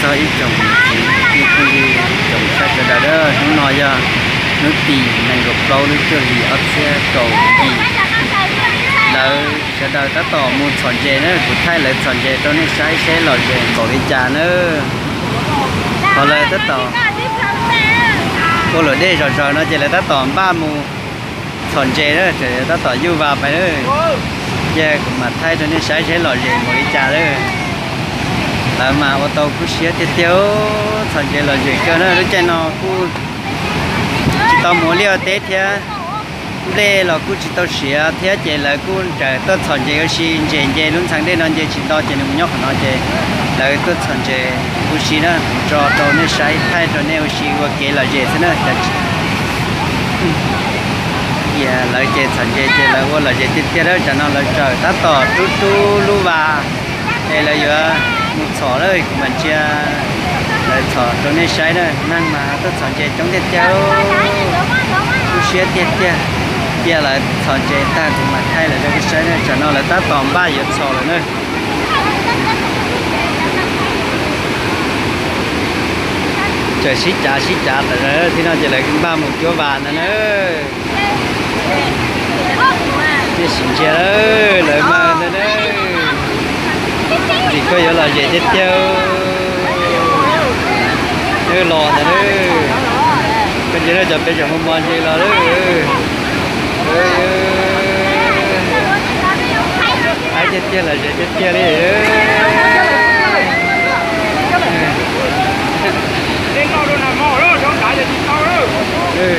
Txog ib tsoom tsoom saib sawv daws, hnub no yog hnub tim nees nkaum plaub lub cuaj hlis ob txhiab kaum yim. Lawv sawv daws tab tom mus txhom ntses na, kuv thaij lawv txhom ntses rau nej saib seb lom zem npaum li cas na. Qhov lawv tab tom ua luam dej zom zaws no ces lawv tab tom npaj mus txhom ntses na, tab tom yuj vas pais na. Ces kuv mam thaij rau nej saib seb lom zem npaum li cas lawm. Lawv mas ua tau kub siab tiag tiag, txhom ntses lom zem kawg na. Lub caij no kuj tsis tau mus ua liaj ua teb thiab, nplej los kuj tsis tau siav thiab ces lawv kuj ncaim tuaj txhom ntses ua si, ntses nce lub ntxhee dej no nce tsis nto ces nws mus nyob qhov no ces lawv tuaj txhom ntses ua si na, kuv tso rau nej saib thaij rau nej ua si ua kev lom zem xwb na. Lawv ces txhom ntses ces lawv ua lom zem tiag tiag lawm. Tam no lawv tseem tab tom rub rub lub vas es lawv yuav mus txhom lawm, kuv mam ntsia lawv txhom rau nej saib na. Neeg mas tuaj txhom ntses coob tiag tiag, kub siab tiag tiag. Cia lawv txhom ntses tag kuv mam thaij lawv rau nej saib na. Tam no lawv tab tom npaj yuav txhom lawm na. Tseem sib cav sib cav tawm na, tib no ces lawv npaj mus cuab vas ntag na. Nej sim ntsia lawm, lawv mas ntag na. Tsis koj yuav lom zem tiag tiag. Los ntag na. Koj ntsia lawm, cov peb tseem mos mos ntses los lawm. Haib tiag tiag, lom zem tiag tiag li.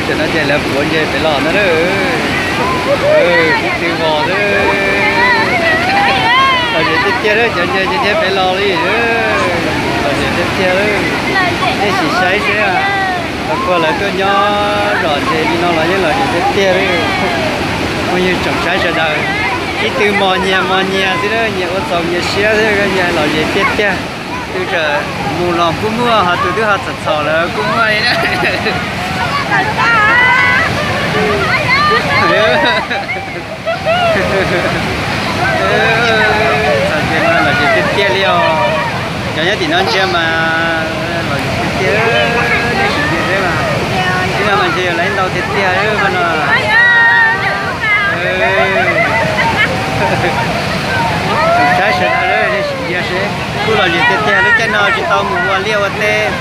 Tam no ces lawv puav ntses pem los ntag na. Ib tw vos na. Lom zem tiag tiag, cov ntses ces pem los li. Lom zem tiag tiag. Nej sim saib seb, los kuag lawv tuaj nyob zom ntses li no los yeej lom zem tiag tiag li. Phooj ywg tsoom saib sawv daws, ib tw mos nyias mos nyias xwb na, nyias ua txaus nyias siab xwb, nyias lom zem tiag tiag. Tus tseem mus los kuj muaj, ho tus twb ho txhom txhom lawm kuj muaj li na. Txhom ntses mas lom zem tiag tiag li os. Cov nyob tim no ntsia mas lom zem tiag tiag, nej sim ntsia seb mas. Ib no mas ntsia yuav laiv ntau tiag tiag no. Tsoom saib sawv daws, nej sim ntsia seb, kuj lom zem tiag tiag. Lub caij no tsis tau mus ua liaj ua teb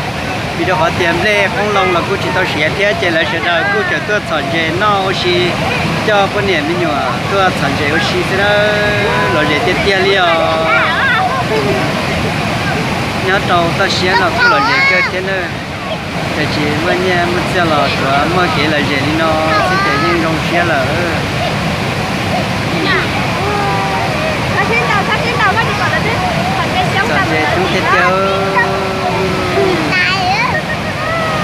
vim rau qhov tias nplej qoob loo los kuj tsis tau siav thiab ces lawv sawv daws kuj tseem tuaj txhom ntses noj ua si, coj poj niam me nyuam tuaj txhom ntses ua si xwb na. Lom zem tiag tiag li os. Nyob rau toj siab no kuj lom zem kawg thiab na. Ces tsis muaj nyiaj muaj txiaj los tsuas muaj kev lom zem li no xwb ces yeej zoo siab lawm. Txhom ntses coob tiag tiag.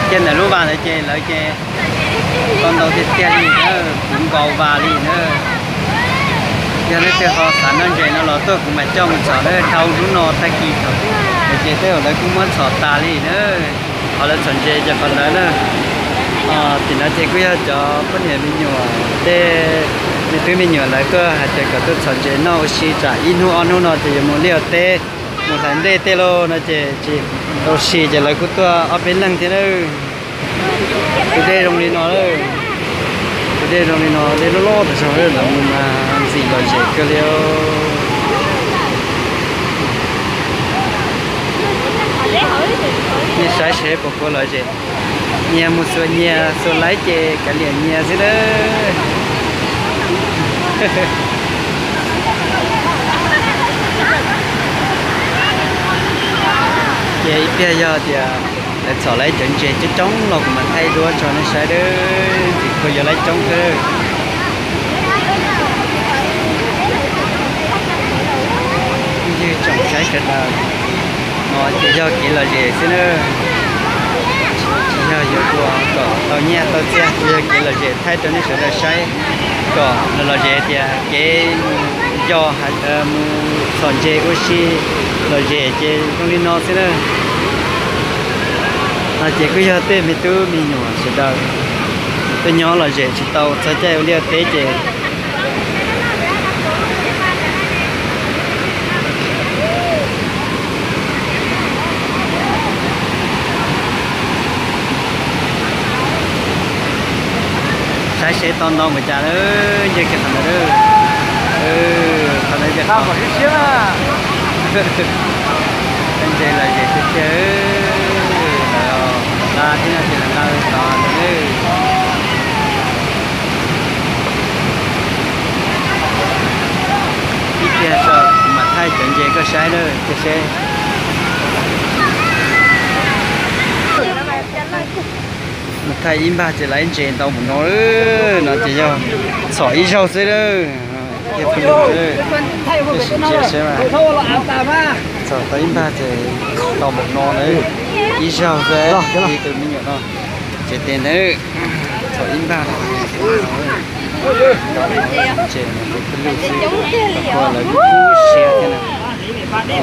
Ces ntawm lub vas ntawd ces lawv ces tau ntau tiag tiag li na, puv nkaus vas li na. Yog leej twg ho xav noj ntses no los tuaj kuv mam coj mus txhom na, dhau hnub no tag kis thaum ces tej zaum lawv kuj muab txhom tas li na. Qhov lawv txhom ntses ces qhov ntawd na. Tim no ces kuj yog cov poj niam me nyuam tej me tub me nyuam lawv tuaj hais tias kom tuaj txhom ntses noj ua si tsam ib hnub ob hnub no ces yuav mus liaj teb, mus hlais nplej tej lauj no ces tsis tau si ces lawv kuj tuaj ob peb leeg thiab na. Tus dej zoo li no, tus dej zoo li no, dej loj loj tas zog lawm, mus mas ntxim lom zem kawg li. Nej saib seb puas khuav lom zem. Nyias mus xuas nyias, xuas laib ces kav liam nyias xwb na. Ces ib pliag yog tias lawv txhom lawv cov ntses coob coob los kuv mam thaij duab tso nej saib, tsis khuav yuav lawv coob xwb. Ywg tsoom saib sawv daws, no ces yog kev lom zem xwb na, tsis yog yuav ua kom tau nyiaj tau txiaj, tsuas yog kev lom zem thaij rau nej sawv daws saib kom lom zem tias kev mus yos, mus txhom ntses ua si lom zem ces zoo li no xwb na. No ces kuj yog tej me tub me nyuam sawv daws tuaj nyob lom zem tsis tau txog caij ua liaj teb ces Tsheb tau ntau npaum cas lawm, nce kiag qhov ntawd lawm. Qhov ntawd ces qhov ntse los zem tiag tiag, lawv nqa thiab no ces lawv nqa tod ntawd lawm. Ib pliag tso kuv mam thaij cov ntses koj saib na, cia seb. Mus thaij ib npag ces lawv ntses ntau npaum no, no ces yog txhom ib zaug xwb lawm. Tab sis ntsia seb, txhom tau ib npag ces tau npaum no na, ib zaug xwb li tus me nyuam no. Ces tes ntawd txhom ib npag no, ntses ntau npaum no, ntses ntau npaum no, lawv kub siab thiab na.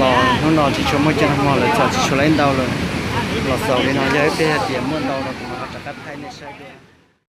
Los hnub no tsis tshua muaj cov nag hmo, lawv txhom tsis tshua lawm ntau lawm. Los xaus li no, yog ib pliag tias muaj ntau no kuv mam rov qab thaij nej saib dua.